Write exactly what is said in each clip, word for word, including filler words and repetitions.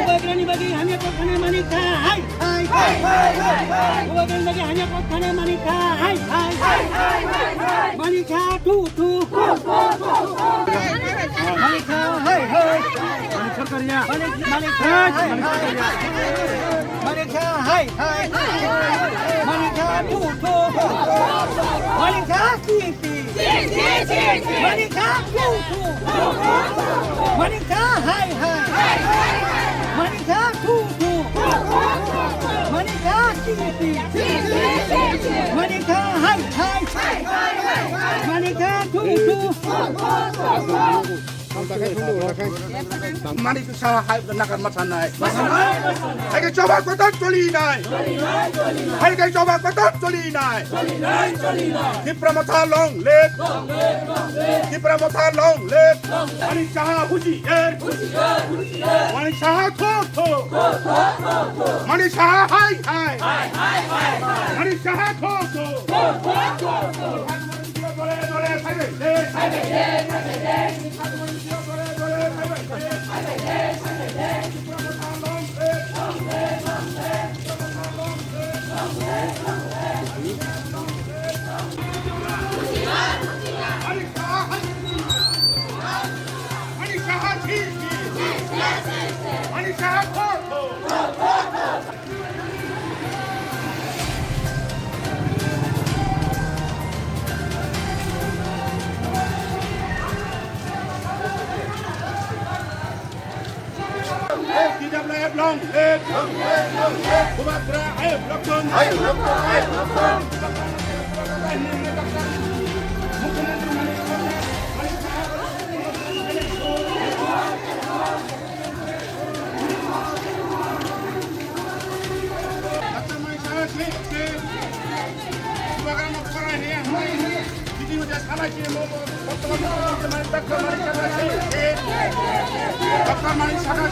Bubagrani bagwi hamya kok thani mani kha, hai, hai. Bubagrani bagwi hamya kok thani mani kha, hai, hai. Mani kha, thu, thu. Mani kha, hai, hai. Mani kha, hai, hai. Mani kha, hai, hai. Mani kha, thu, thu. Mani kha, ki, ki. Mani kha, thu, thu. Mani kha, hai, hai. Mani kha, thu, thu. Mani kha, ki, ki. Mani kha, hai, hai. Mani kha, thu, thu. Manik Saha hai nagar masanai. Hai ke choba kotor choli nai. Hai ke choba kotor choli nai. Tipra Motha long live. Tipra Motha long live. Manik Saha husiar. Manik Saha tho tho. Manik Saha hai hai. Manik Saha tho tho. T W F long live. Bubagra ayuk lokton. Ayuk lokton, ayuk lokton. Doctor Manik Saha,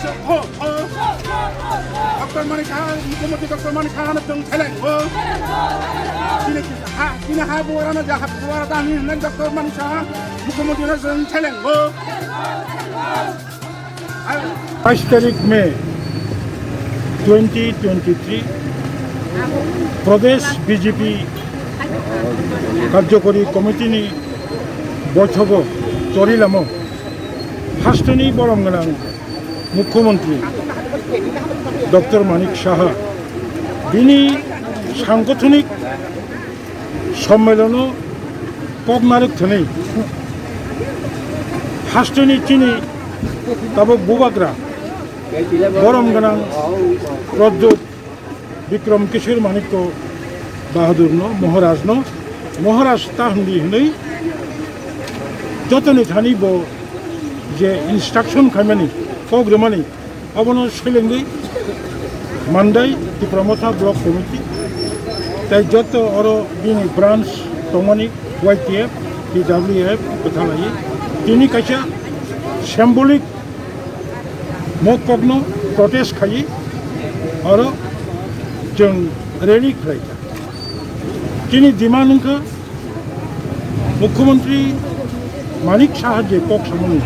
Doctor Manik Saha, Mukhyamantri Doctor Manik Saha no chwng seleng o. Chini ha, chini ha buara no jaha buara dani hinwi Doctor Manik Saha, Mukhyamantri no chwng seleng o. Bais tarik May twenty twenty-three, Pradesh B J P Karjokori Committee ni boithogo Chorilamo hasteni borom gwnang Mukhyamantri Doctor Manik Saha bini sangothonik sommelono kok narwk thani hasteni chini tabuk bubagra borom gwnang Pradyot Bikram Kishore Manikya Bahadurno, Maharajno, Maharaj ta hwndi hwnwi jotoni thani bo je instruction khaimani, kok rwmani, abono selengwi Mandai Tipra Motha Block Committee tei joto oro bini branch tongmani Y T F, T W F kwthalai tini kaisa symbolic mokokno protest khaiwi oro chwng rally khlaikha. Chini demand wngkha Mukhyamantri Manik Saha je kok samani,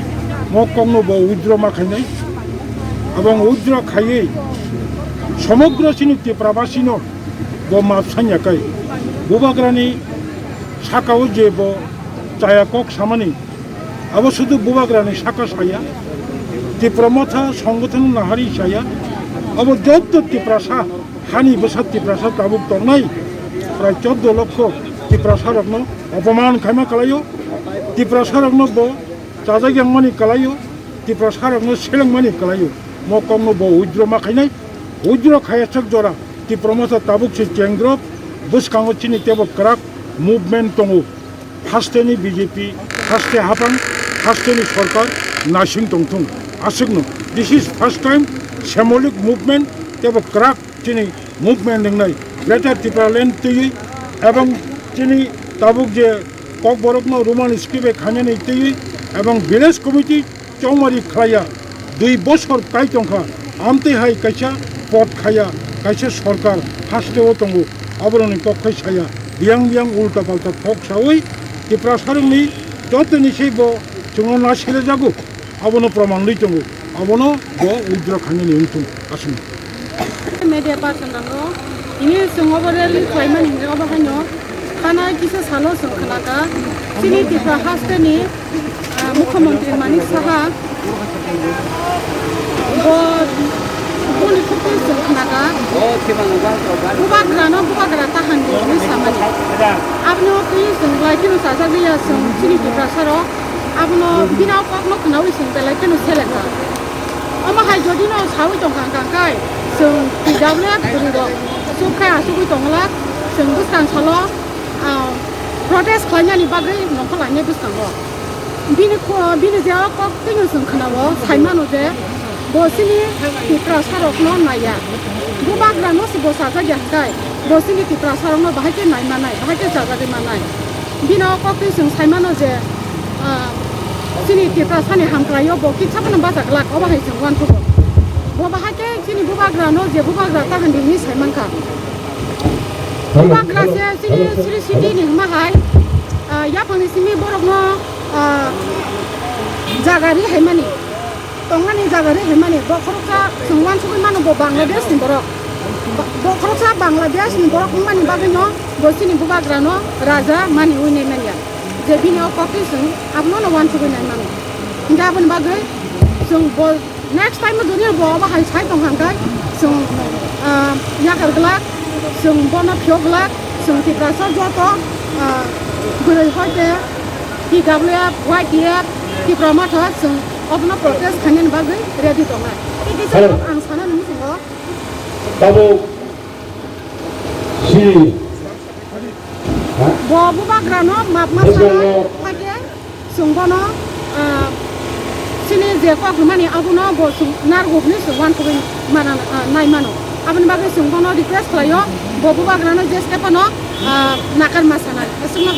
mokokno bo withdraw ma khainai, abong withdraw khaiwi somogro chini Tiprabasino bo map sanya kai. Bubagrani sakao je bo chaya kok samani, abo sudu bubagrani saka saya, Tipra Motha songothono nahari saya, abo jotto Tiprasa, hani bwsa Tiprasa tabuk tongnai prai chordo lokho Tiprasarokno opoman khaima kalaio, Tiprasarokno bo chajak yangmani kalaio, Tiprasarokno selengmani kalaio, mokokno bo withdraw ma khainai, withdraw khayaswk jora Tipra Motha tabuk se chengrok, bwskango chini tebo kwrak movement tongo. Hasteni B J P, haste hapang, hasteni sorkar naising tongthung. Aswkno, this is first time symbolic movement tebo kwrak chini movement wngnai Greater Tipraland twiwi, ebong chini tabuk je Kokborokno Roman script bai khainani twiwi, ebong village committee chongmari khlaiya, dui bosor kai tongkha, amtwi hai kaisa pot khaiya, kaisa sorkar hasteo tongo, aborokni kok khai saya, biyang biyang ulta palta kok sawi, Tiprasarokni jotoni se bo chwngno na silajago, abono proman rwi tongo. Abono bo withdraw khainani wngthung aswk. Media person rok, ini chwng obo rally khlaimani hwnwi obo haino khana kisa salo chwng khnakha. Chini Tripura hasteni, ah, Mukhyamantri Manik Saha bo boni khukti chwng khnakha. Bubagrano bubagra ta handi hwnwi samani. Aboni twi chwng belai kheno chajagwi ya chwng chini Tiprasarok. Abono bini o kokno khnaui chwng belai kheno selekha. Omo hai jodi no saui tongkha hwnkha khe chwng T W F bwrwi rok chukha asugwi tongla chwng bwskang salo, ah, protest khlainani bagwi nongkhor lainai bwskango. Bini kho-, bini je o kok tino chwng khnao saimano je bo chini Tiprasarokno naiya. Bubagrano se bo sajak ya hwnkhe bo chini Tiprasarokno bahai khe nai manai, bahai khe chajagwi manai. Bini o koktwi chwng saimano je, ah, chini Tiprasani hamkraio bo kisa phano bacha glak, obo hai chwng uansukgo. Bo bahai khe chini bubagrano je bubagra ta handi hwnwi saimankha. Bubagra se chini Sri Siti ni hwnma hai, ah, yaphangni simi borokno, ah, jaga ri haimani. Tongnani jaga ri haimani, bo khoroksa chwng uansugwi mano bo Bangladesh ni borok. Ba-, bo khoroksa Bangladesh ni borok wngmani bagwino bo chini bubagrano raja maniui nai manya. Je bini o koktwi chwng abono no uansugwi nai mano. Hwnkhe aboni bagwi chwng bo next time o jodi bo obo hai sai tongkha hwnkhe chwng, ah, yakar glak, chwng bono phiyok glak, chwng Tiprasa joto, ah, bwrwi hoite T W F, Y T F, Tipra Motha chwng obono protest khainani bagwi ready tongnai. Tei kisa Hello. Ang sana nung tongo. Tabuk si, ha? Bo bubagrano map ma Bwskango. Sana hake chwng bono, ah, chini je kok hwnmani abono bo chwng narwkni chwng uansugwi mana, ah, nai mano. Aboni bagwi chwng bono request khlaio, bo bubagrano je stepano, ah, nakar ma sanai. Aswkno.